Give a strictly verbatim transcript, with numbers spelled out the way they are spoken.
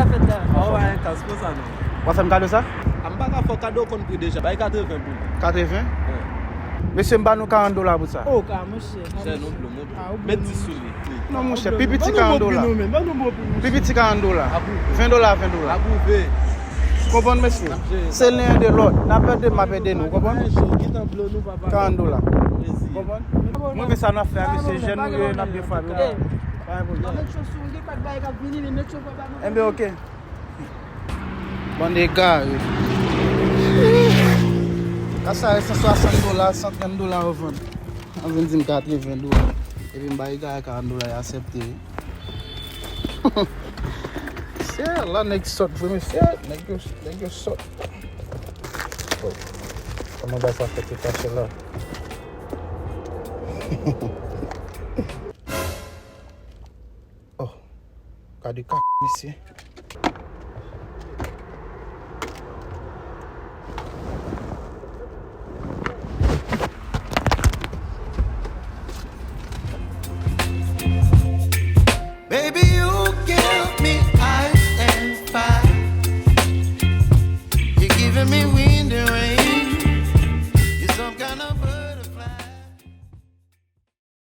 Fèt la. Ou pa gen kaz pou sa non. W ap fè m kado sa? A, m pa ka fè w kado, w konn pri deja. Bay katreven pou li. Katreven? Wi. Mesye, m ba nou karant dola pou sa. Oh, ka, monchè. Chè, non, blo, non, blo. Met dis sou li. Non, monchè, pi piti karant dola. Pi piti karant dola. Ven dola, ven dola. Apwouve. Konprann, mesye? Se len de lòt. N ap ede, m ap ede nou, konprann? Karant dola. Konprann? Mwen, men sa n ap fè a, mesye, jèn nou ye, n ap byen frape. Pa gen pwoblèm. Enben, oke. Bann egare. Kasa e san swasant dola, san trant dola yo vann. An vin di m katreven dola. Epi m bay egare karant dola, y aksepte. Se la nèg sòt vre, mesye. Nèg yo, nèg yo sòt. Oh. Kòman bagay sa fè te kache la? Oh. Gade kaka, mesye.